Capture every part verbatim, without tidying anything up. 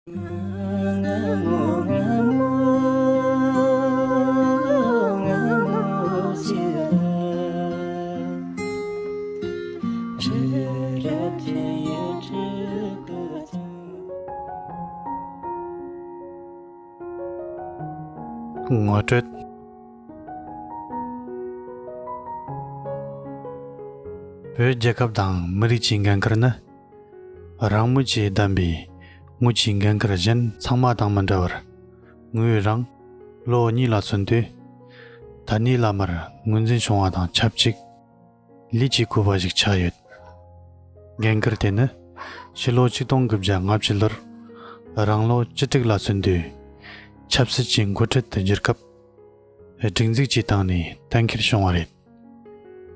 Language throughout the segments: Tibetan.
ངོ་སྤྲོད། བོད་རྒྱལ་ཁབ་དང་མི་རིགས་ཀྱི་འགན་ཁུར་ནི། རང་མོས་ཀྱིས་བདམས་པའི་ངོས་ཀྱི་འགན་ཁུར་གཞན་ཚང་མ་དང་མི་འདྲ་བར། ངོས་རང་ལོ་གཉིས་ལ་སོན་དུས། ད་ནི་བླ་མར་ངོས་འཛིན་བྱུང་བ་དང་ཆབས་ཅིག་ལས་ཀྱིས་ཁོ་པ་ཞིག་ཆགས་ཡོད། འགན་ཁུར་དེ་ནི་ཕྱི་ལོ་ཆིག་སྟོང་དགུ་བརྒྱ་ལྔ་བཅུ་ལོར་རང་ལོ་བཅུ་དྲུག་ལ་སོན་དུས། ཆབ་སྲིད་ཀྱི་འགོ་ཁྲིད་དུ་གྱུར་སྐབས། སྒྲིག་འཛུགས་ཀྱི་སྟེང་ནས་གཏན་འཁེལ་བྱུང་བ་རེད།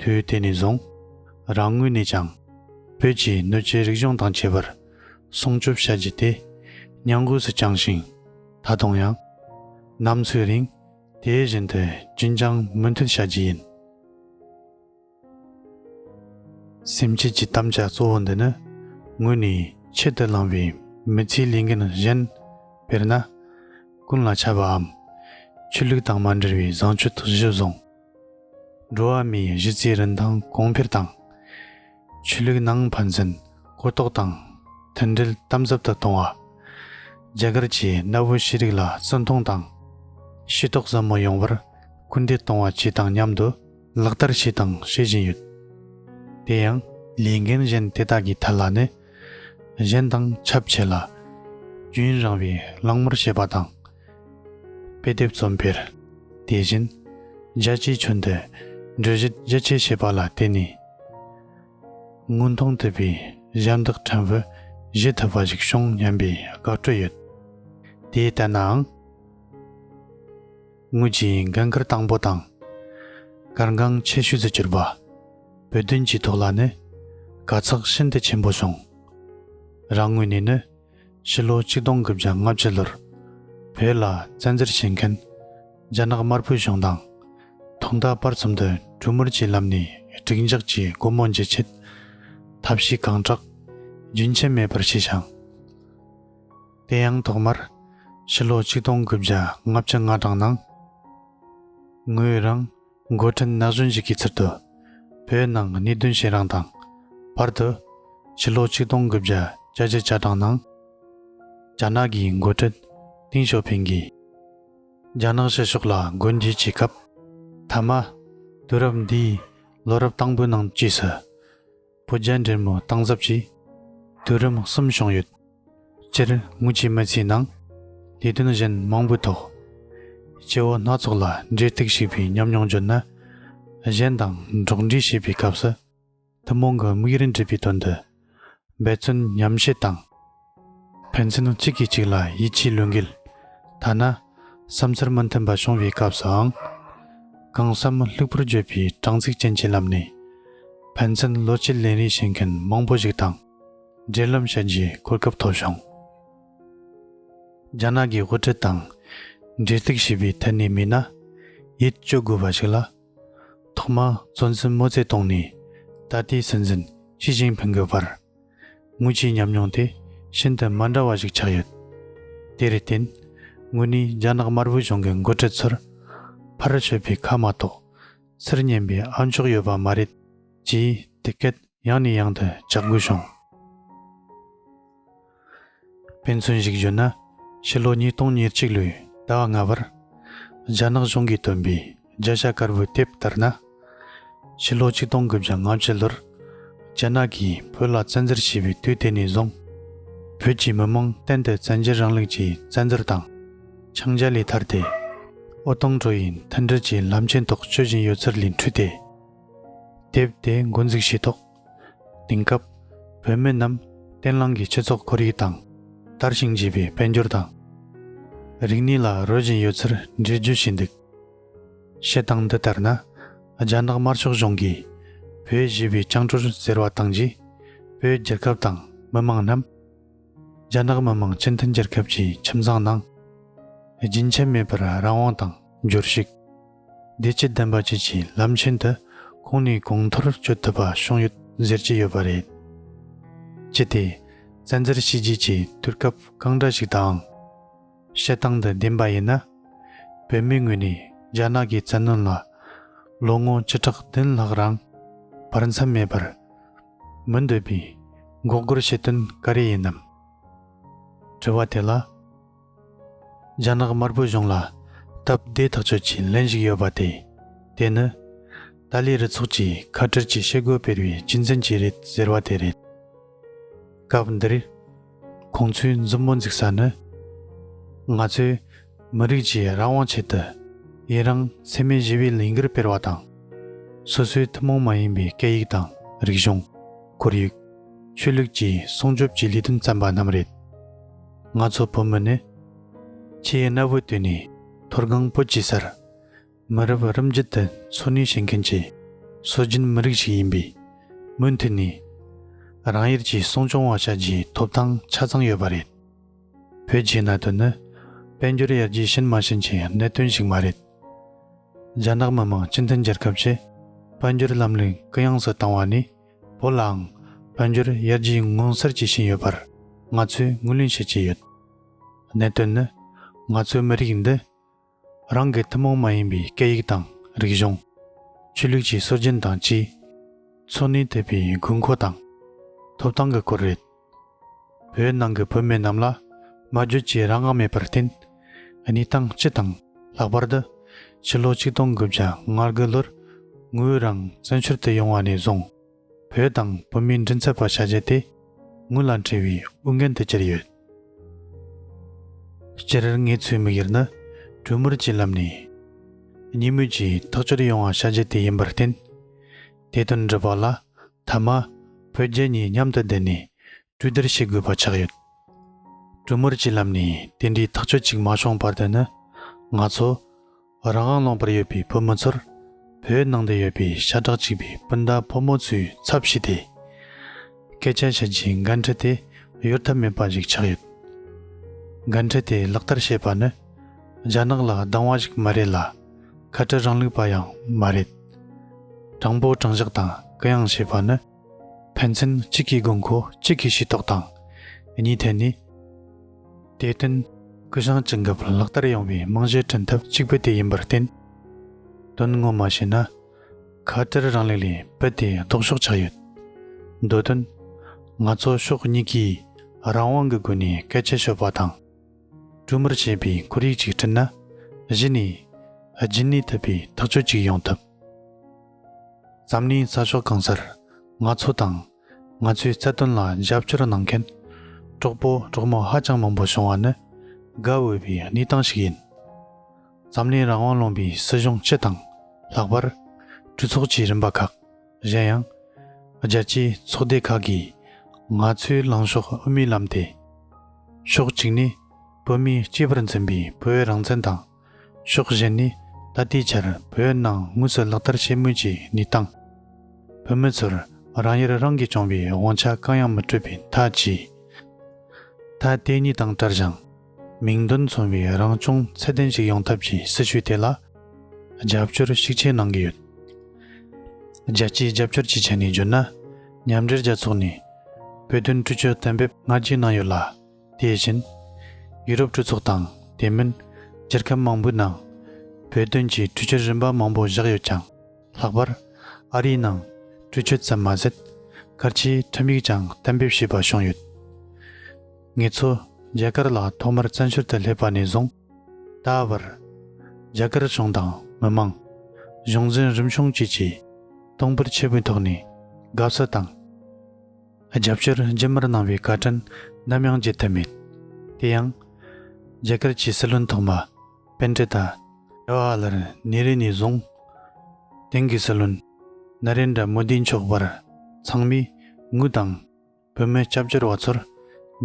དུས་དེ་ནས་བཟུང་རང་ངོས་ནས་ཀྱང་བོད་ཀྱི་སྣོད་བཅུད་རིག་གཞུང་དང་བཅས་པར་སྲུང་སྐྱོབ་བྱ་རྒྱུ་དེ་སྙིང་དབུས་སུ་བཅངས་ཤིང་། ད་དུང་ཡང་ནམ་འཚོའི་རིང་དེ་བཞིན་དུ་རྒྱུན་འཁྱོངས་མུ་མཐུད་བྱ་རྒྱུ་ཡིན། སེམས་བསྐྱེད་ཀྱི་དམ་བཅའ་གཙོ་བོ་འདི་ནི་ངོས་ནས་ཆེད་དུ་བླངས་པའི་མི་ཚེའི་ལས་འགན་གཞན། དཔེར་ན། ཀུན་ལ་ཆགས་པའམ། ཆོས་ལུགས་དང་མ་འབྲེལ་བའི་བཟང་སྤྱོད་གཞི་བཟུང་། འགྲོ་བ་མིའི་གཞི་རྩའི་རིན་ཐང་གོང་འཕེལ་དང་། ཆོས་ལུགས་ནང་ཕན་ཚུན་གོ་རྟོགས་དང་མཐུན་སྒྲིལ་དམ་ཟབ་ཏུ་གཏོང་བ། རྒྱ་གར་གྱི་གནའ་བོའི་ཤེས་རིག་ལ་བརྩི་མཐོང་དང་། ཤེས་རྟོགས་ཟབ་མོ་ཡོང་བར་སྐུལ་འདེད་གཏོང་བ་བཅས་དང་མཉམ་དུ་ལག་བསྟར་བྱས་དང་བྱེད་བཞིན་ཡོད། དེ་ཡང་ལས་འགན་གཞན་དེ་དག་གི་ཐད་ལ་ནི། གཞན་དང་ཁྱབ་ཆེ་ལ། རྒྱུན་རིང་བའི་གླེང་མོལ་བྱེད་པ་དང་། དཔེ་དེབ་རྩོམ་སྤེལ། དེ་བཞིན་རྒྱལ་སྤྱིའི་ཁྱོན་དུ་འགྲུལ་བཞུད་རྒྱ་ཆེ་བྱེད་པ་ལ་བརྟེན་ནས། མངོན་མཐོང་ཐུབ་པའི་ཞབས་འདེགས་ཕྲན་བུ་བཞེས་ཐུབ་པ་ཞིག་བྱུང་སྙམ་པའི་དགའ་སྤྲོ་ཡོད། དེ་ལྟར་ནའང་། ངོས་ཀྱི་འགན་ཁུར་དང་པོ་དང་། གལ་འགངས་ཆེ་ཤོས་སུ་གྱུར་པ། བོད་དོན་གྱི་ཐོག་ལ་ནི། དཀའ་ཚེགས་ཤིན་ཏུ་ཆེན་པོ་བྱུང་། རང་ངོས་ནས་ནི། ཕྱི་ལོ་ཆིག་སྟོང་དགུ་བརྒྱ་ལྔ་བཅུ་ལོར། བོད་ལ་བཙན་འཛུལ་བྱེད་མཁན། རྒྱ་ནག་དམར་པོའི་གཞུང་དང་། ཐོག་མཐའ་བར་གསུམ་དུ་གྲོས་མོལ་གྱི་ལམ་ནས་སྒྲིག་འཇགས་ཀྱི་སྒོ་མོ་འབྱེད་ཆེད། ཐབས་ཤེས་གང་དྲག་རྒྱུན་ཆད་མེད་པར་བྱས་ཤིང་། དེ་ཡང་ཐོག་མར་ཕྱི་ལོ་ཆིག་སྟོང་དགུ་བརྒྱ་ལྔ་བཅུ་ང་གྲངས་ནང་། ངོས་རང་འགོ་ཁྲིད་ན་གཞོན་ཞིག་གི་ཚུལ་དུ་བོད་ནང་གནད་དོན་བཤད་རང་དང་། བར་དུ་ཕྱི་ལོ་ཆིག་སྟོང་དགུ་བརྒྱ་གྱ་གྲངས་ནང་། རྒྱ་ནག་གི་འགོ་ཁྲིད་ཏེང་ཞའོ་ཕིང་གིས་རྒྱ་ནག་ཕྱི་ཕྱོགས་ལ་སྒོ་འབྱེད་ཀྱི་སྐབས། མཐའ་མ་དུས་རབས་འདིའི་ལོ་རབས་དང་པོའི་ནང་བཅས་སུ། བོད་རྒྱ་འབྲེལ་མོལ་གཏིང་ཟབ་ཀྱིས་དུས་རིམ་གསུམ་བྱུང་ཡོད། སྤྱིར་ངོས་ཀྱི་མི་ཚེའི་ནང་ལས་དོན་གཞན་མང་པོའི་ཐོག་སྐྱེ་བོ་སྣ་ཚོགས་ལ་འབྲེལ་གཏུག་བྱས་པའི་ཉམས་མྱོང་བརྗོད་ན། གཞན་དང་འགྲོགས་འདྲིས་བྱེད་པའི་སྐབས་སུ་ཐུན་མོང་གི་དམིགས་ཡུལ་འགྲུབ་པའི་དོན་དུ་འབད་བརྩོན་ཉམས་བཞེས་དང་། ཕན་ཚུན་གཅིག་གིས་གཅིག་ལ་ཡིད་ཆེས་བློས་འགེལ། ཐ་ན་བསམ་ཚུལ་མི་མཐུན་པ་བྱུང་བའི་སྐབས་སུའང་། གང་བསམ་ལྷུག་པོར་བརྗོད་པའི་དྲང་ཚིག་ཅན་གྱི་ལམ་ནས། ཕན་ཚུན་བློ་སྐྱེད་ལེན་རེས་བྱེད་མཁན་མང་པོ་ཞིག་དང་འབྲེལ་ལམ་བྱ་རྒྱུའི་གོ་སྐབས་ཐོབ་བྱུང་། རྒྱ་ནག་གི་དབུ་ཁྲིད་དང་འབྲེལ་གཏུག་བྱས་པའི་ཐད་ནས་མིན་ན། ཡིད་སྐྱོ་དགོས་པ་ཞིག་ལ། ཐོག་མ་བཙན་འཛུལ་མའོ་ཙེ་ཏུང་ནས་ད་ལྟའི་སྲིད་འཛིན་ཞི་ཅིན་ཕིང་གི་བར། ངོས་ཀྱི་ཉམས་མྱོང་དེ་ཤིན་ཏུ་མ་འདྲ་བ་ཞིག་ཆགས་ཡོད། དེར་བརྟེན། ངོས་ནས་རྒྱ་ནག་དམར་པོའི་གཞུང་གི་འགོ་ཁྲིད་ཚོར་ཕར་ཤོད་པའི་ཁ་མ་གཏོགས་ཚུར་ཉན་པའི་ཨ་མཆོག་ཡོད་པ་མ་རེད། ཅེས་དེ་སྐད་ཡང་ནས་ཡང་དུ་ལྕག་དགོས་བྱུང་། དཔེ་མཚོན་ཞིག་བརྗོད་ན། ཕྱི་ལོ་ཉིས་སྟོང་ཉེར་གཅིག་ལོའི་ཟླ་བ་ལྔ་པར། རྒྱ་ནག་གཞུང་གིས་བཏོན་པའི་རྒྱ་བྱ་དཀར་པོའི་དེབ་ལྟར་ན། ཕྱི་ལོ་ཆིག་སྟོང་དགུ་བརྒྱ་ལྔ་བཅུ་ལོར། རྒྱ་ནག་གིས་བོད་ལ་བཙན་འཛུལ་བྱས་པའི་དུས་དེ་ནས་བཟུང་། བོད་ཀྱི་མི་མང་གཏན་དུ་བཙན་རྒྱལ་རིང་ལུགས་ཀྱི་བཙན་འཛུལ་དང་། འཆིང་རྒྱ་ལས་ཐར་ཏེ། ཨོ་ཏོང་ཀྲོའུ་ཡི་མཐུན་སྒྲིལ་གྱི་ལམ་ཆེན་ཐོག་སྐྱོད་བཞིན་ཡོད་ཚུལ་ལས་འཕྲོས་ཏེ། དེབ་དེ་འགོ་འཛུགས་བྱས་ཐོག་དེང་སྐབས་བོད་མི་རྣམས་བརྟན་ལྷིང་གི་སྤྱི་ཚོགས་ཁོར་ཡུག་དང་དར་ཞིང་རྒྱས་པའི་དཔལ་འབྱོར་དང་། རིག་གནས་ལ་རོལ་བཞིན་ཡོད་ཚུལ་འགྲེལ་བརྗོད་བྱས་འདུག། བཤད་སྟངས་འདི་ལྟར་ན། རྒྱ་ནག་དམར་ཤོག་གཞུང་གིས་བོད་ཞེས་པའི་བཅིངས་འགྲོལ་ཟེར་བ་བཏང་རྗེས། བོད་རྒྱལ་ཁབ་དང་མི་མང་རྣམས། རྒྱ་ནག་མི་དམངས་སྤྱི་མཐུན་རྒྱལ་ཁབ་ཀྱི་ཁྱིམ་ཚང་ནང་། རྒྱུན་ཆད་མེད་པར་རང་དབང་དང་འབྱོར་ཕྱུག། བདེ་སྐྱིད་ལྡན་པ་བཅས་ཀྱི་ལམ་ཆེན་དུ་གོང་ནས་གོང་མཐོར་སྐྱོད་ཐུབ་པ་བྱུང་ཡོད་ཟེར་གྱི་ཡོད་པ་རེད། ཅི་སྟེ། བཙན་འཛུལ་བྱས་རྗེས་ཀྱི་དུས་སྐབས་གང་འདྲ་ཞིག་དང་། བཤད་སྟངས་འདི་བདེན་པ་ཡིན་ན། བོད་མིའི་ངོས་ནས་རྒྱ་ནག་གིས་བཙན་གནོན་ལ་ལོ་ངོ་བཅུ་ཕྲག་བདུན་ལྷག་རིང་བར་མཚམས་མེད་པར་མུ་མཐུད་པའི་འགོག་རྒོལ་བྱེད་དོན་ག་རེ་ཡིན་ནམ། དྲི་བ་དེ་ལ། རྒྱ་ནག་དམར་པོའི་གཞུང་ལ་སྟབས་བདེ་ཐག་ཆོད་ཀྱི་ལན་ཞིག་ཡོད་པ་དེ། དེ་ནི་ཏཱ་ལའི་རུ་ཚོགས་ཀྱིས་ཁ་བྲལ་གྱི་བྱེད་སྒོ་སྤེལ་བའི་རྒྱུ་མཚན་གྱིས་རེད་ཟེར་བ་དེ་རེད། སྐབས་འདིར་ཁོང་ཚོས་མཛུབ་མོ་འཛུགས་ས་ནི། ང་ཚོས་མི་རིགས་ཀྱི་རང་དབང་ཆེད་དུ་ཡུན་རིང་འཚེ་མེད་ཞི་བའི་ལས་འགུལ་སྤེལ་བ་དང་། སོ་སོའི་ཐུན་མོང་མ་ཡིན་པའི་སྐད་ཡིག་དང་རིག་གཞུང་། ཁོར་ཡུག་ཆོས་ལུགས་ཀྱི་སྲུང་སྐྱོབ་ཀྱི་ལས་དོན་བརྩམས་པ་རྣམས་རེད། ང་ཚོ་བོད་མི་ནི་ཆེས་གནའ་བོའི་དུས་ནས་མཐོ་སྒང་བོད་ཀྱི་སར་མི་རབས་རིམ་བརྒྱུད་དུ་འཚོ་གནས་བྱེད་མཁན་གྱི་སྲོལ་རྒྱུན་མི་རིགས་ཤིག་ཡིན་པས། མུ་མཐུད་ནས་རང་ཡུལ་གྱི་སྲུང་སྐྱོང་བ་བྱ་རྒྱུའི་ཐོབ་ཐང་ཆ་ཚང་ཡོད་པ་རེད། བོད་ཀྱི་གནད་དོན་ནི་དཔལ་འབྱོར་ཡར་རྒྱས་ཕྱིན་མ་ཕྱིན་གྱི་གནད་དོན་ཞིག་མ་རེད། རྒྱ་ནག་མི་དམངས་སྤྱི་མཐུན་རྒྱལ་ཁབ་ཀྱི་དཔལ་འབྱོར་ལམ་ལུགས་གུ་ཡངས་སུ་བཏང་བ་ནས། བོད་ལའང་དཔལ་འབྱོར་ཡར་རྒྱས་མངོན་གསལ་གྱིས་ཕྱིན་ཡོད་པར་ང་ཚོས་ངོས་ལེན་བྱེད་ཀྱི་ཡོད། གནད་དོན་ནི། ང་ཚོའི་མི་རིགས་འདི་རང་གི་ཐུན་མོང་མ་ཡིན་པའི་སྐད་ཡིག་དང་རིག་གཞུང་། ཆོས་ལུགས་ཀྱི་སྲོལ་རྒྱུན་དང་བཅས་འཚོ་གནས་ཐུབ་པའི་དགོས་མཁོ་དང་ཐོབ་ཐང་གི་སྐོར་རེད། བོད་ནང་གི་བོད་མི་རྣམས་ལ་སྨྲ་བརྗོད་ཀྱི་རང་དབང་མེད་པར་བརྟེན། གནས་སྟངས་སྤྱི་དང་། ལྷག་པར་དུ་ཕྱི་ལོ་ཆིག་སྟོང་དགུ་བརྒྱ་ང་དགུ་ལོར་དངོས་ཡོད་རང་བཙན་བྱོལ་དུ་ཡོང་བ་ནས་བཟུང་། བོད་དང་བོད་མིའི་མགྲིན་ཚབ་པ་བྱ་རྒྱུ་དེ་དངུལ་ལ་འཁྲི་བའི་འོས་འགན་དུ་གྱུར་ཡོད། སྤྱིར་ངེད་ཚོའི་དམིགས་ཡུལ་ནི་གྲོས་མོལ་གྱི་ལམ་ནས་གཉིས་མོས་ཀྱིས་ཐག་གཅོད་ཡོང་བ་བྱ་རྒྱུ་དེ་ཡིན་པར་བརྟེན། དེ་དོན་སྒྲུབ་པ་ལ་མཐའ་མ་བོད་རྒྱ་གཉིས་མཉམ་དུ་བསྡད་ནས་གྲོས་བསྡུར་བྱེད་དགོས་པ་ཆགས་ཡོད། གྲོས་མོལ་གྱི་ལམ་ནས་དེ་འདྲའི་ཐག་གཅོད་ཅིག་མ་བྱུང་བར་དུ་ནི། ང་ཚོ་རང་དབང་ལུང་པར་ཡོད་པའི་བོད་མི་ཚོར་བོད་ནང་དུ་ཡོད་པའི་ཤ་ཁྲག་གཅིག་པའི་སྤུན་ཟླ་ཕོ་མོ་ཚོའི་ཚབ་བྱས་ཏེ། སྐད་ཆ་བཤད་རྒྱུའི་འགན་འཁྲི་དེ་གཡོལ་ཐབས་མེད་པ་ཞིག་ཆགས་ཡོད། འགན་འཁྲི་དེ་ལག་བསྟར་བྱེད་པ་ནི་རྒྱ་ནག་ལ་སྡང་བ་ཞིག་མ་རེད་ལ། ཁ་བྲལ་རིང་ལུགས་པ་ཡང་མ་རེད། དྲང་པོ་དྲང་བཞག་དང་གུ་ཡངས་བྱེད་པ་ནི་ཕན་ཚུན་གཅིག་གི་དགོས་མཁོ་གཅིག་གིས་ཤེས་རྟོགས་དང་། གཉིས་ཐད་ནས་དེ་བརྟེན་སྐུ་བཞེངས་ཀྱི་འགབ་ལག་བསྟར་ཡོང་བའི་རྨང་གཞི་བསྐྲུན་ཐབས་གཅིག་པུ་དེ་ཡིན་པར་བརྟེན། དོན་ངོ་མ་བྱས་ན། ཁ་བྲལ་རིང་ལུགས་ལས་བུད་དེ་ལྡོག་ཕྱོགས་ཆགས་ཡོད། མདོ་དོན། ང་ཚོ་ཕྱོགས་གཉིས་ཀས་རང་དབང་གི་སྒོ་ནས་སྐད་ཆ་ཤོད་པ་དང་། གྲོས་མོལ་བྱེད་པའི་ཁོར་ཡུག་ཅིག་བསྐྲུན་ན། གཞི་ནས་རྒྱུན་གནས་ཐུབ་པའི་ཐག་གཅོད་ཅིག་ཡོང་ཐུབ། འཛམ་གླིང་ས་ཕྱོགས་གང་སར་ང་ཚོ་དང་ང་ཚོའི་རྩ་དོན་ལ་རྒྱབ་སྐྱོར་གནང་མཁན་གྲོགས་པོ་གྲོགས་མོ་ཧ་ཅང་མང་པོ་བྱུང་བ་ནི་དགའ་འོས་པའི་གནས་སྟངས་ཤིག་ཡིན། འཛམ་གླིང་རང་དབང་ལུང་པའི་སྲིད་གཞུང་སྤྱི་དང་། ལྷག་པར་གྲོས་ཚོགས་ཀྱི་རིམ་པ་ཁག་གཞན་ཡང་རྒྱལ་སྤྱིའི་ཚོགས་སྡེ་ཁག་གིས་ང་ཚོའི་ལངས་ཕྱོགས་དབུ་མའི་ལམ་དེ། ཕྱོགས་གཅིག་ནས་བོད་མིའི་གཅེས་པར་འཛིན་པའི་བོད་རང་བཙན་དང་། ཕྱོགས་གཞན་ནས་ད་ལྟའི་ཆར་བོད་ནང་དངོས་སུ་ལག་བསྟར་བྱེད་མུས་ཀྱི་གནས་སྟངས། བོད་མི་ཚོར་རང་ཡུལ་རང་གིས་སྐྱོང་བའི་དབང་ཆ་གང་ཡང་མི་སྤྲོད་པའི་མཐའ་བཅས། མཐའ་དེ་གཉིས་དང་བྲལ་ཞིང་། མིང་དོན་མཚུངས་པའི་རང་སྐྱོང་ཚད་ལྡན་ཞིག་ཡོང་ཐབས་ཀྱི་སྲིད་བྱུས་དེ་ལ་རྒྱབ་སྐྱོར་ཤུགས་ཆེ་གནང་གི་ཡོད། རྒྱལ་སྤྱིའི་རྒྱབ་སྐྱོར་གྱི་ཆ་ནས་བརྗོད་ན། མཉམ་འབྲེལ་རྒྱལ་ཚོགས་ནས་བོད་དོན་གྲོས་ཆོད་གཏན་འབེབས་སྔ་རྗེས་གནང་ཡོད་ལ། དེ་བཞིན་ཡུ་རོབ་གྲོས་ཚོགས་དང་དེ་མིན་རྒྱལ་ཁབ་མང་པོའི་ནང་བོད་དོན་གྱི་གྲོས་ཆོད་རིམ་པ་མང་པོ་བཞག་ཡོད་ཀྱང་། ལྷག་པར་ཨ་རིའི་ནང་གྲོས་ཆོད་ཙམ་མ་ཟད། གལ་ཆེའི་ཁྲིམས་ཡིག་ཀྱང་གཏན་འབེབས་བྱས་པ་བྱུང་ཡོད། ངེད་ཚོ་རྒྱ་གར་ལ་ཐོག་མར་བཙན་བྱོལ་དུ་སླེབས་པ་ནས་བཟུང་། ད་བར་རྒྱ་གར་གཞུང་དང་མི་མང་། གཞུང་འཛིན་རིམ་བྱུང་བཅས་ཀྱིས་གཏོང་ཕོད་ཆེན་པོའི་ཐོག་ནས་དགའ་བསུ་དང་། རྒྱབ་སྐྱོར་རྒྱུན་མར་གནང་བའི་བཀའ་དྲིན་ནམ་ཡང་བརྗེད་ཐབས་མེད། དེ་ཡང་། རྒྱ་གར་གྱི་སྲིད་བློན་ཐོག་མ་པཎྜི་ཏ་ཇ་ཝ་ཧ་ལར་ནེ་རུ་ནས་བཟུང་། དེང་གི་སྲིད་བློན་ན་རེན་དྲ་མོ་དི་མཆོག་བར་ཚང་མས་ངོས་དང་། བོད་མི་སྐྱབས་བཅོལ་བ་ཚོར་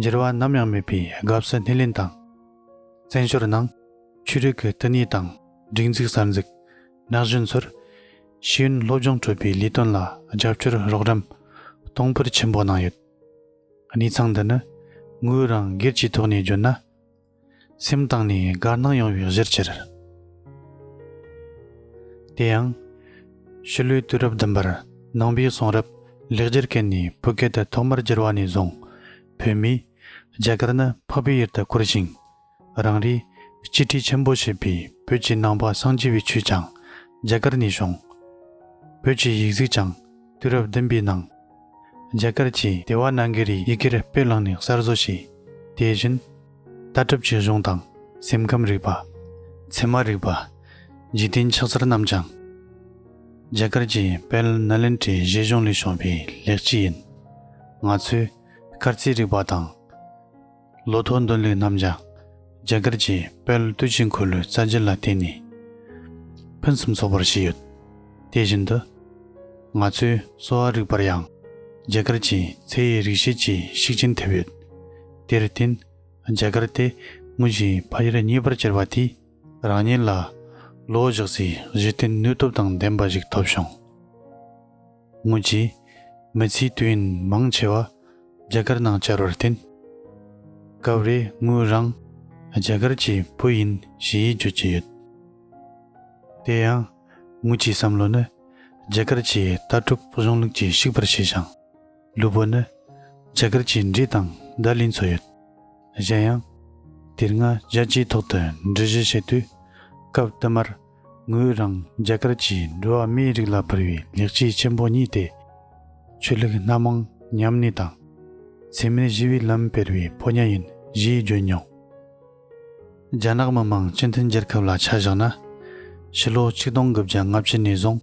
འགྱུར་བ་ནམ་ཡང་མེད་པའི་དགའ་བསུ་སྣེ་ལེན་དང་། བཙན་བྱོལ་ནང་ཆོས་རིག་གི་བསྟི་གནས་དང་སྒྲིག་འཛུགས་གསར་འཛུགས། ན་གཞོན་ཚོར་ཤེས་ཡོན་སློབ་སྦྱོང་སྤྲོད་པའི་ལས་དོན་ལ་རྒྱབ་སྐྱོར་རོགས་རམ་གཏོང་ཕོད་ཆེན་པོ་གནང་ཡོད། གནས་ཚང་འདི་ནི་ངོས་རང་སྒེར་གྱི་ཐོག་ནས་བརྗོད་ན། སེམས་གཏིང་ནས་དགའ་སྣང་ཡོང་བའི་གཞིར་གྱུར། དེ་ཡང་། ཕྱི་ལོའི་དུས་རབས་བདུན་པར་ནང་པའི་གསུང་རབ་ལེགས་སྒྱུར་མཁན་ནས་བོད་སྐད་དུ་ཐོག་མར་བསྒྱུར་བ་ནས་བཟུང་ བོད་མིས་རྒྱ་གར་ནི་འཕགས་པའི་ཡུལ་དུ་བཀུར་ཞིང་། རང་རེའི་གཅེས་སྤྲས་ཆེན་པོ་བྱེད་པའི་བོད་ཀྱི་ནང་པ་སངས་རྒྱས་པའི་ཆོས་ཀྱང་རྒྱ་གར་ནས་བྱུང་། བོད་ཀྱི་ཡིག་གཟུགས་ཀྱང་དུས་རབས་བདུན་པའི་ནང་རྒྱ་གར་གྱི་དེ་བ་ན་ག་རིའི་ཡི་གེར་དཔེ་བླངས་ནས་གསར་བཟོ་བྱས། དེ་བཞིན་ལྟ་གྲུབ་ཀྱི་གཞུང་དང་སེམས་ཁམས་རིག་པ། ཚད་མ་རིག་པ། འཇིག་རྟེན་ཆགས་ཚུལ་རྣམས་ཀྱང་རྒྱ་གར་གྱི་དཔལ་ནཱ་ལེནྡྲའི་བཞེད་གཞུང་ལས་བྱུང་བའི་ལེགས་སྐྱེས་ཡིན། ང་ཚོས་སྐར་རྩིས་རིག་པ་དང་། ལོ་ཐོ་འདོན་ལུགས་རྣམས་ཀྱང་རྒྱ་གར་གྱི་དཔལ་དུས་ཀྱི་འཁོར་ལོའི་རྩ་རྒྱུད་ལ་བརྟེན་ནས་ཕུན་སུམ་ཚོགས་པར་བྱས་ཡོད། དེ་བཞིན་དུ་ང་ཚོའི་གསོ་བ་རིག་པར་ཡང་རྒྱ་གར་གྱི་ཚེ་ཡི་རིག་བྱེད་ཀྱི་ཤུགས་རྐྱེན་ཐེབས་ཡོད། དེར་བརྟེན་རྒྱ་གར་དེ་དངོས་གཞིའི་ཕ་ཡུལ་རྙེད་པར་གྱུར་པ་དེས་རང་ཉིད་ལ་བློ་བཞག་སའི་གཞི་རྟེན་ནུས་སྟོབས་དང་ལྡན་པ་ཞིག་ཐོབ་བྱུང་། སྔོན་གྱི་མི་ཚེའི་དུས་ཡུན་མང་ཆེ་བ་རྒྱ་གར་ནང་བསྐྱལ་བར་བརྟེན། སྐབས་རེ་ངོས་རང་རྒྱ་གར་གྱི་བུ་ཡིན་ཞེས་བརྗོད་ཀྱི་ཡོད། དེ་ཡང་ངོས་ཀྱི་བསམ་བློ་ནི་རྒྱ་གར་གྱི་ལྟ་གྲུབ་གཞུང་ལུགས་ཀྱིས་ཕྱུག་པར་བྱས་ཤིང་། ལུས་པོ་ནི་རྒྱ་གར་གྱི་འབྲས་དང་ཟླ་ལས་འཚོ་ཡོད། གཞན་ཡང་། དེ་སྔ་རྒྱལ་སྤྱིའི་ཐོག་ཏུ་འགྲུལ་བཞུད་བྱེད་དུས། སྐབས་དུ་མར་ངོས་རང་རྒྱ་གར་གྱི་འགྲོ་བ་མིའི་རིགས་ལ་ཕུལ་བའི་ལེགས་སྐྱེས་ཆེན་པོ་གཉིས་ཏེ། ཆོས་ལུགས་སྣ་མང་མཉམ་གནས་དང་། ཚད་མེད་ཞི་བའི་ལམ་སྤེལ་བའི་ཕོ་ཉ་ཡིན་ཞེས་བརྗོད་མྱོང་། རྒྱ་ནག་མི་དམངས་སྤྱི་མཐུན་རྒྱལ་ཁབ་ལ་ཆ་བཞག་ན། ཕྱི་ལོ་ཆིག་སྟོང་དགུ་བརྒྱ་ལྔ་བཅུ་ནས་བཟུང་།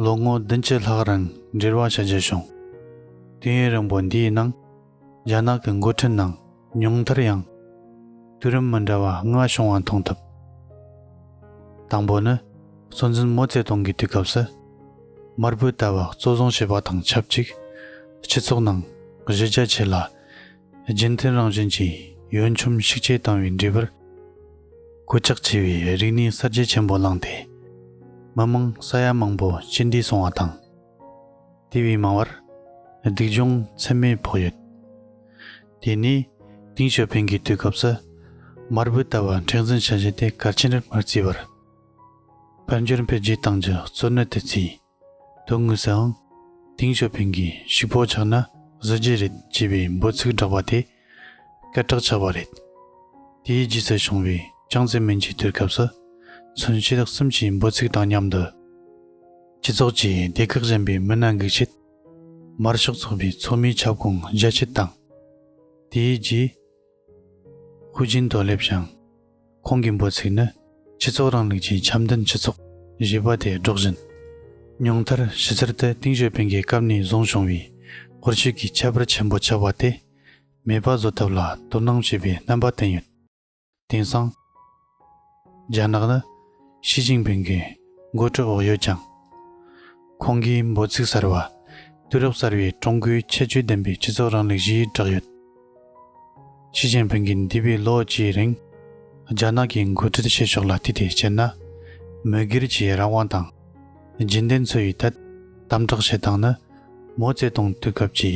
ལོ་ངོ་བདུན་ཅུ་ལྷག་རིང་འབྲེལ་བ་བྱ་རྒྱུ་བྱུང་། དུས་ཡུན་རིང་པོ་འདིའི་ནང་། རྒྱ་ནག་གི་འགོ་ཁྲིད་ནང་ཉུང་མཐར་ཡང་། དུས་རིམ་མི་འདྲ་བ་ལྔ་བྱུང་བ་མཐོང་ཐུབ། དང་པོ་ནི། གཙོ་འཛིན་མའོ་ཙེ་ཏུང་གི་དུས་སྐབས་སུ། མར་བུ་ཏ་བ་གཙོ་བཟུང་བྱས་པ་དང་ཆབས་ཅིག་སྤྱི་ཚོགས་ནང་གཞི་རྒྱ་ཆེ་ལ། རྒྱུན་མཐུན་རང་བཞིན་གྱིས་ཡོན་ཆོམ་ཤུགས་ཆེ་བཏང་བའི་འབྲས་བུར། གོད་ཆག་ཆེ་བའི་རིག་གནས་གསར་བརྗེ་ཆེན་པོ་བསླངས་ཏེ། མི་དམངས་ས་ཡ་མང་པོ་ཅི་འདྲེ་སོང་བ་དང་། དེ་བས་མང་བར་སྡུག་སྦྱོང་ཚད་མེད་ཕོག་ཡོད། དེ་ནས་ཏིང་ཞའོ་ཕིང་གི་དུས་སྐབས་སུ། མར་བུ་ཏ་བ་མཁྲེགས་འཛིན་བྱ་རྒྱུ་དེ་གལ་ཆེན་རུ་མི་བརྩིས་པར། དཔལ་འབྱོར་འཕེལ་རྒྱས་གཏང་རྒྱུ་གཙོ་གནད་དུ་བརྩིས། དོན་དངོས་སུའང་། ཏིང་ཞའོ་ཕིང་གིས་ཕྱུག་པོ་ཆགས་ན་གཟི་བརྗིད་རེད་ཅེས་པའི་འབོད་ཚིག་བསྒྲགས་པ་དེ་སྐད་གྲགས་ཆགས་པ་རེད། དེའི་རྗེས་སུ་བྱུང་བའི་ཅང་ཙེ་མིན་གྱི་དུས་སྐབས་སུ། མཚོན་བྱེད་གསུམ་གྱི་འབོད་ཚིག་དང་མཉམ་དུ། སྤྱི་ཚོགས་ཀྱི་སྡེ་ཁག་གཞན་པའི་མི་སྣ་འགུག་ཆེད། དམར་ཤོག་ཚོགས་པའི་ཚོགས་མིའི་ཁྱབ་ཁོངས་རྒྱ་ཆེ་བཏང་། དེའི་རྗེས། ཧུའུ་ཅིན་ཐོ་སླེབས་ཤིང་། ཁོང་གི་འབོད་ཚིག་ནི། སྤྱི་ཚོགས་རིང་ལུགས་ཀྱི་འཆམ་མཐུན་སྤྱི་ཚོགས་ཞེས་པ་དེ་སྒྲོག་བཞིན། ཉུང་མཐར་ཕྱི་ཚུལ་དུ་ཏིང་ཞའོ་ཕིང་གི་སྐབས་ནས་བཟུང་བྱུང་བའི་དབུལ་ཕྱུག་གི་ཁྱད་པར་ཆེན་པོ་ཆགས་པ་དེ་མེད་པ་བཟོ་ཐབས་ལ་དོ་སྣང་བྱེད་པའི་རྣམ་པ་བསྟན་ཡོད། དེང་སང་། རྒྱ་ནག་ནི་ཞི་ཅིན་ཕིང་གི་འགོ་ཁྲིད་འོག་ཡོད་ཀྱང་། ཁོང་གིས་འབོད་ཚིག་གསར་བ། དུས་རབས་གསར་བའི་ཀྲུང་གོའི་ཁྱད་ཆོས་ལྡན་པའི་སྤྱི་ཚོགས་རིང་ལུགས་ཞེས་བསྒྲགས་ཡོད། ཞི་ཅིན་ཕིང་གིས་འདས་པའི་ལོ་བཅུའི་རིང་། རྒྱ་ནག་གི་འགོ་ཁྲིད་བྱེད་ཕྱོགས་ལ་བལྟས་ཏེ་བཤད་ན། མི་སྒེར་གྱི་རང་དབང་དང་། རྒྱུན་ལྡན་འཚོ་བའི་ཐད་དམ་དྲག་བྱེད་སྟངས་ནི། མའོ་ཙེ་ཏུང་དུས་སྐབས་ཀྱི་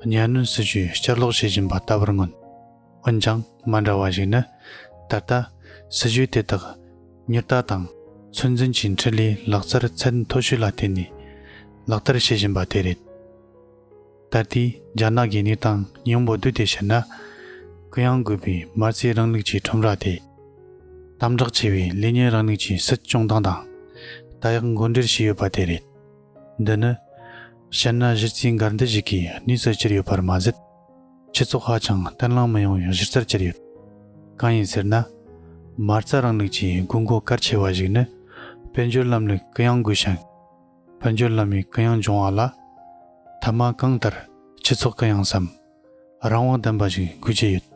གཉའ་གནོན་སྲིད་ཇུས་བསྐྱར་ལོག་བྱེད་བཞིན་པ་ལྟ་བུར་མངོན། འོན་ཀྱང་མ་འདྲ་བ་ཞིག་ནི། ད་ལྟ་སྲིད་ཇུས་དེ་དག་མྱུར་མཐའ་དང་ཚོད་འཛིན་གྱི་འཕྲུལ་ལས་ལག་རྩལ་ཚད་མཐོ་ཤོས་ལ་བརྟེན་ནས་ལག་བསྟར་བྱེད་བཞིན་པ་དེ་རེད། ད་ལྟའི་རྒྱ་ནག་གི་གནས་སྟངས་སྙིང་པོ་བསྡུས་ཏེ་བཤད་ན། གུ་ཡངས་དགོས་པའི་མ་རྩའི་རིང་ལུགས་ཀྱི་ཁྲོམ་ར་དེ། དམ་དྲག་ཆེ་བའི་ལས་གཉེར་རིང་ལུགས་ཀྱི་སྲིད་སྐྱོང་སྟངས་དང་། ད་ཡག་འགོ་འདྲེན་བྱས་ཡོད་པ་དེ་རེད། འདི་ནི། བཤད་ན་གཞི་རྩའི་འགལ་འདུ་ཞིག་གིས་གནས་སུ་གྱུར་ཡོད་པར་མ་ཟད། སྤྱི་ཚོགས་ཧ་ཅང་བརྟན་ལྷིང་མི་ཡོང་བའི་གཞི་རྩར་གྱུར་ཡོད། གང་ཡིན་ཟེར་ན། མ་རྩ་རིང་ལུགས་ཀྱི་དགོས་མཁོ་གལ་ཆེ་བ་ཞིག་ནི། དཔལ་འབྱོར་ལམ་ལུགས་གུ་ཡངས་དགོས་ཤིང་། དཔལ་འབྱོར་ལམ་བུའི་གུ་ཡངས་འབྱུང་བ་ལ། ཐ་མ་གང་ལྟར་སྤྱི་ཚོགས་གུ་ཡངས་སམ། རང་དབང་ལྡན་པ་ཞིག་དགོས་ཀྱི་ཡོད།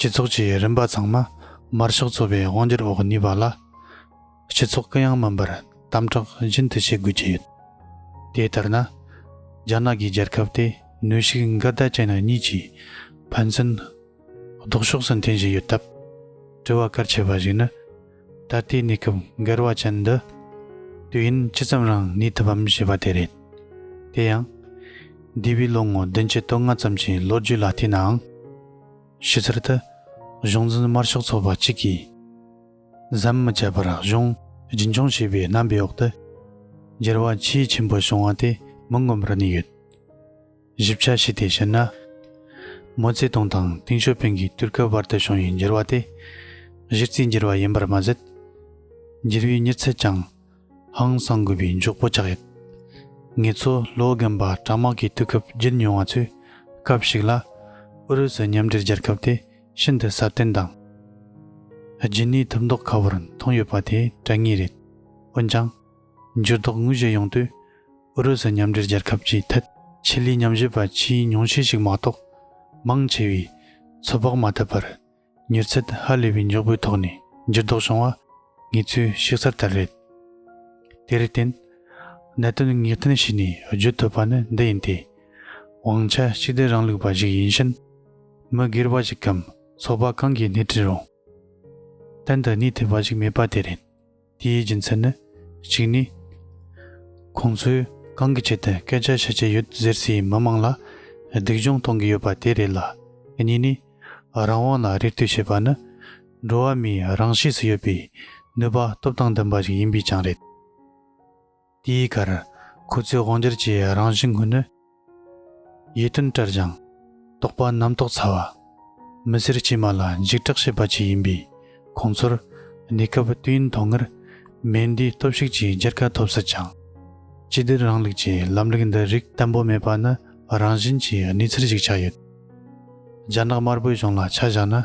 སྤྱི་ཚོགས་ཀྱི་རིམ་པ་ཚང་མ་དམར་ཤོག་ཚོགས་པའི་དབང་སྒྱུར་འོག་གནས་པ་ལ། སྤྱི་ཚོགས་གུ་ཡངས་མིན་པར་དམ་དྲག་རྒྱུན་མཐུད་བྱེད་དགོས་ཀྱི་ཡོད། དེ་ལྟར་ན། རྒྱ་ནག་གི་རྒྱལ་ཁབ་དེ་གནོན་ཤུགས་འགལ་ཟླ་ཅན་གཉིས་ཀྱི་ཕན་ཚུན་ལྡོག་ཕྱོགས་སུ་འཐེན་བཞིན་ཡོད་སྟབས། དྲི་བ་གལ་ཆེ་བ་ཞིག་ནི། ད་ལྟའི་གནས་སྐབས་འགལ་བ་ཅན་འདི་དུས་ཡུན་ཇི་ཙམ་རིང་གནས་ཐུབ་བམ་ཞེས་པ་དེ་རེད། དེ་ཡང་། འདས་པའི་ལོ་ངོ་བདུན་ཅུ་དོན་ལྔ་ཙམ་གྱི་ལོ་རྒྱུས་ལ་བལྟས་ནའང་། ཕྱི་ཚུལ་དུ་གཞུང་འཛིན་དམར་ཤོག་ཚོགས་པ་གཅིག་གིས་ཟམ་མི་ཆད་པར་གཞུང་རྒྱུན་འཁྱོངས་བྱས་པའི་རྣམ་པའི་འོག་ཏུ་འགྱུར་བ་ཆེས་ཆེན་པོ་བྱུང་བ་དེ་མི་ངོམ་རུ་གནས་ཡོད། ཞིབ་ཆ་བྱས་ཏེ་བཤད་ན། མའོ་ཙེ་ཏུང་དང་ཏེང་ཞའོ་ཕིང་གི་དུས་སྐབས་བར་དུ་བྱུང་བའི་འགྱུར་བ་དེ་གཞི་རྩའི་འགྱུར་བ་ཡིན་པར་མ་ཟད། འགྱུར་བའི་མྱུར་ཚད་ཀྱང་ཧང་སང་དགོས་པའི་མགྱོགས་པོ་ཆགས་ཡོད། ངེད་ཚོ་ལོ་རྒན་པ་གྲང་དམག་གི་དུས་སྐབས་བརྒྱུད་མྱོང་བ་ཚོས། སྐབས་ཤིག་ལ་ཨུ་རུ་སུ་མཉམ་འབྲེལ་རྒྱལ་ཁབ་དེ་ཤིན་ཏུ་སྲ་བརྟན་དང་རྒྱུན་གནས་ཐུབ་མདོག་ཁ་པོར་མཐོང་ཡོད་པ་དེ་དྲན་ངེས་རེད། འོན་ཀྱང་། འགྱུར་ལྡོག་དངོས་གཞི་ཡོང་དུས། ཨུ་རུ་སུ་མཉམ་འབྲེལ་རྒྱལ་ཁབ་ཀྱི་ཐད་ཆེད་ལས་ཉམས་ཞིབ་པ་ཆེས་ཉུང་ཤས་ཤིག་མ་གཏོགས་མང་ཆེ་བས་ཚོད་དཔག་མ་ཐུབ་པར། མྱུར་ཚད་ཧ་ལས་པའི་མགྱོགས་པོའི་ཐོག་ནས་འགྱུར་ལྡོག་བྱུང་བ་ངེད་ཚོས་ཤེས་གསལ་ལྟར་རེད། དེར་བརྟེན། གནད་དོན་ངེས་གཏན་བྱས་ནས་བརྗོད་ཐུབ་པ་ནི་འདི་ཡིན་ཏེ། དབང་ཆ་གཅིག་སྡུད་རིང་ལུགས་པ་ཞིག་ཡིན་ཕྱིན། མི་སྒེར་བ་ཞིག་གམ་ཚོགས་པ་གང་གིས་སྣེ་ཁྲིད་རུང་། གཏན་དུ་གནས་ཐུབ་པ་ཞིག་མེད་པ་དེ་རེད། དེའི་རྒྱུ་མཚན་ནི། གཅིག་ནས། ཁོང་ཚོས་གང་གི་ཆེད་དུ་སྐད་ཆ་བཤད་ཀྱི་ཡོད་ཟེར་སའི་མི་མང་ལ་སྡུག་སྦྱོང་གཏོང་གི་ཡོད་པ་དེ་རེད་ལ། གཉིས་ནས། རང་དབང་ལ་རེ་ལྟོས་བྱེད་པ་ནི། འགྲོ་བ་མིའི་རང་གཤིས་སུ་ཡོད་པའི་ནུས་པ་སྟོབས་དང་ལྡན་པ་ཞིག་ཡིན་པས་ཀྱང་རེད། དེའི་ཁར་ཁོ་ཚོའི་དབང་སྒྱུར་གྱི་རང་བཞིན་ངོས་ནི། ཡིད་རྟོན་བྲལ་ཞིང་། དོགས་པ་རྣམ་རྟོག་ཚ་བ། མི་སེར་དཀྱུས་མ་ལ་འཇིགས་སྐྲག་བྱེད་པ་བཅས་ཡིན་པས། ཁོང་ཚོར་གནས་སྐབས་དུས་ཡུན་ཐུང་ངུར་མེ་མདའི་སྟོབས་ཤུགས་ཀྱིས་མཇལ་ཁ་ཐོབ་སྲིད་ཀྱང་། གཅིག་སྡུད་རིང་ལུགས་ཀྱི་ལམ་ལུགས་འདི་རིགས་བརྟན་པོ་མེད་པ་ནི་རང་བཞིན་གྱི་གནས་ཚུལ་ཞིག་ཆགས་ཡོད། རྒྱ་ནག་དམར་པོའི་གཞུང་ལ་ཆ་བཞག་ན།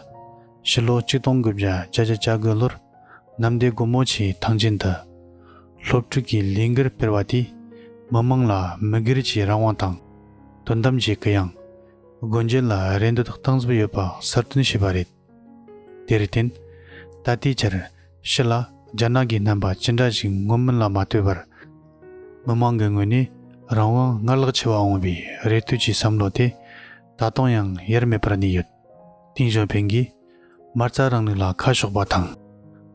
ཕྱི་ལོ་ཆིག་སྟོང་དགུ་བརྒྱ་བརྒྱད་ཅུ་གྱ་དགུ་ལོར། གནམ་བདེ་སྒོ་མོ་ཆེའི་ཐང་ཆེན་དུ། སློབ་ཕྲུག་གི་ལས་འགུལ་སྤེལ་བ་དེས། མི་མང་ལ་མི་སྒེར་གྱི་རང་དབང་དང་། དོན་དམ་གྱི་གུ་ཡངས། སྒོ་འབྱེད་ལ་རེ་འདོད་གཏིང་ཟབ་ཡོད་པ་གསལ་སྟོན་བྱས་པ་རེད། དེར་བརྟེན། ད་ལྟའི་ཆར་ཕྱི་ལ་རྒྱ་ནག་གི་རྣམ་པ་ཅི་འདྲ་ཞིག་མངོན་མིན་ལ་མ་ལྟོས་པར། མི་མང་གི་ངོས་ནས་རང་དབང་སྔར་ལྷག་ཆེ་བ་འོང་བའི་རེ་ལྟོས་ཀྱི་བསམ་བློ་དེ་ད་དུང་ཡང་ཡལ་མེད་པར་གནས་ཡོད། ཏེང་ཞའོ་ཕིང་གིས་མ་རྩ་རིང་ལུགས་ལ་ཁ་ཕྱོགས་པ་དང་།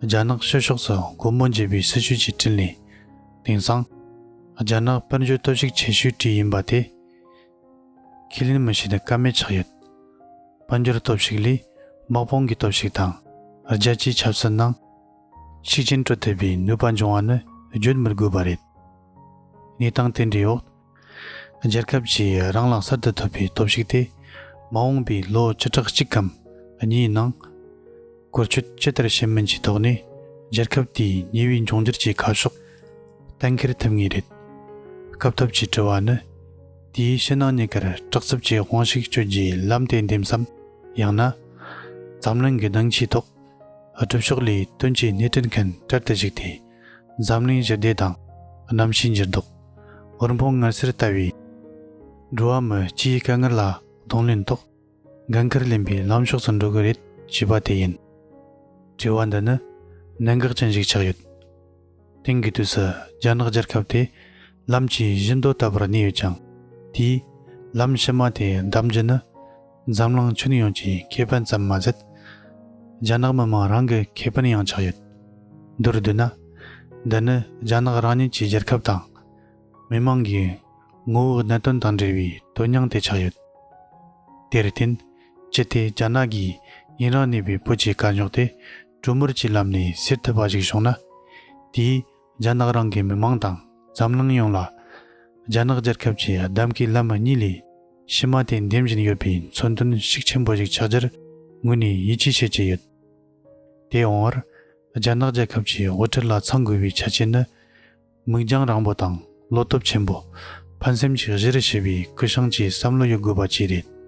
རྒྱ་ནག་ཕྱི་ཕྱོགས་སུ་སྒོ་མོ་འབྱེད་པའི་སྲིད་བྱུས་ཀྱི་དྲིན་ལས། དེང་སང་། རྒྱ་ནག་དཔལ་འབྱོར་སྟོབས་ཤུགས་ཆེ་ཤོས་གྲས་ཡིན་པ་དེ། ཁས་ལེན་མི་བྱེད་ཀ་མེད་ཆགས་ཡོད། དཔལ་འབྱོར་སྟོབས་ཤུགས་ལས་དམག་དཔུང་གི་སྟོབས་ཤུགས་དང་། རྒྱལ་སྤྱིའི་ཆབ་སྲིད་ནང་ཤུགས་རྐྱེན་སྤྲོད་ཐུབ་པའི་ནུས་པ་འབྱུང་བ་ནི་བརྗོད་མི་དགོས་པ་རེད། གནས་སྟངས་དེ་འདྲའི་འོག་རྒྱལ་ཁབ་ཀྱིས་རང་ལ་གསར་དུ་ཐོབ་པའི་སྟོབས་ཤུགས་དེ། མ་འོངས་པའི་ལོ་བཅུ་ཕྲག་གཅིག་གམ་གཉིས་ནང་། བཀོལ་སྤྱོད་ཇི་ལྟར་བྱེད་མིན་གྱི་ཐོག་ནས། རྒྱལ་ཁབ་དེའི་ཉེ་བའི་འབྱུང་འགྱུར་གྱི་ཁ་ཕྱོགས་གཏན་འཁེལ་ཐུབ་ངེས་རེད། སྐབས་ཐོབ་ཀྱི་དྲི་བ་ནི། དེའི་ཕྱི་ནང་གཉིས་ཀར་དྲག་རྩུབ་ཀྱི་དབང་ཤུགས་སྤྱོད་རྒྱུའི་ལམ་དེ་འདེམས་སམ། ཡང་ན། འཛམ་གླིང་གི་སྡིངས་ཆའི་ཐོག་སྒྲུབ་ཕྱོགས་ལས་དོན་གྱི་སྣེ་ཁྲིད་མཁན་གྲལ་དུ་ཞུགས་ཏེ། འཛམ་གླིང་ཞི་བདེ་དང་། གནམ་གཤིས་འགྱུར་ལྡོག་དབུལ་ཕོངས་ངལ་སེལ་ལྟ་བུའི་འགྲོ་བ་མི་སྤྱིའི་དཀའ་ངལ་ལ་གདོང་ལེན་ཐོག་འགན་འཁུར་ལེན་པའི་ལམ་ཕྱོགས་སུ་འགྲོ་གི་རེད་ཅེས་པ་དེ་ཡིན། དྲི་བ་འདི་ནི་གནད་འགག་ཅན་ཞིག་ཆགས་ཡོད། དེང་གི་དུས་སུ་རྒྱ་ནག་རྒྱལ་ཁབ་དེ་ལམ་གྱི་བཞི་མདོ་ལྟ་བུར་གནས་ཡོད་ཀྱང་། དེས་ལམ་ཕྱི་མ་དེ་བདམས་རྒྱུ་ནི། འཛམ་གླིང་ཁྱོན་ཡོངས་ཀྱི་ཁེ་ཕན་ཙམ་མ་ཟད། རྒྱ་ནག་མི་དམངས་རང་གི་ཁེ་ཕན་ཡང་ཆགས་ཡོད། མདོར་བསྡུས་ན། འདི་ནི་རྒྱ་ནག་རང་ཉིད་ཀྱི་རྒྱལ་ཁབ་དང་། མི་དམངས་ཀྱི་ངོ་བོའི་གནད་དོན་དང་འབྲེལ་བའི་དོན་སྙིང་དེ་ཆགས་ཡོད། དེར་བརྟེན། ཅི་སྟེ་རྒྱ་ནག་གིས་ཡུན་རིང་གནས་པའི་བོད་ཀྱི་དཀའ་རྙོག་དེ་གྲོས་མོལ་གྱི་ལམ་ནས་སེལ་ཐུབ་པ་ཞིག་བྱུང་ན། དེས། རྒྱ་ནག་རང་གི་མི་དམངས་དང་འཛམ་གླིང་ཡོངས་ལ། རྒྱ་ནག་རྒྱལ་ཁབ་ཀྱི་གདམ་གའི་ལམ་གཉིས་ལས་ཕྱི་མ་དེ་འདེམས་བཞིན་ཡོད་པའི་མཚོན་དོན་ཤུགས་ཆེན་པོ་ཞིག་ཆགས་རྒྱུར་ངོས་ནས་ཡིད་ཆེས་བྱེད་ཀྱི་ཡོད། དེ་འོང་བར་རྒྱ་ནག་རྒྱལ་ཁབ་ཀྱི་དབུ་ཁྲིད་ལ་ཚང་དགོས་པའི་ཆ་རྐྱེན་ནི། མིག་རྒྱང་རིང་པོ་དང་བློ་སྟོབས་ཆེན་པོ། ཕན་སེམས་ཀྱིས་གཞིར་བྱས་པའི་སྐུ་ཞིང་གྱི་བསམ་བློ་ཡོད་དགོས་པ་བཅས་རེད།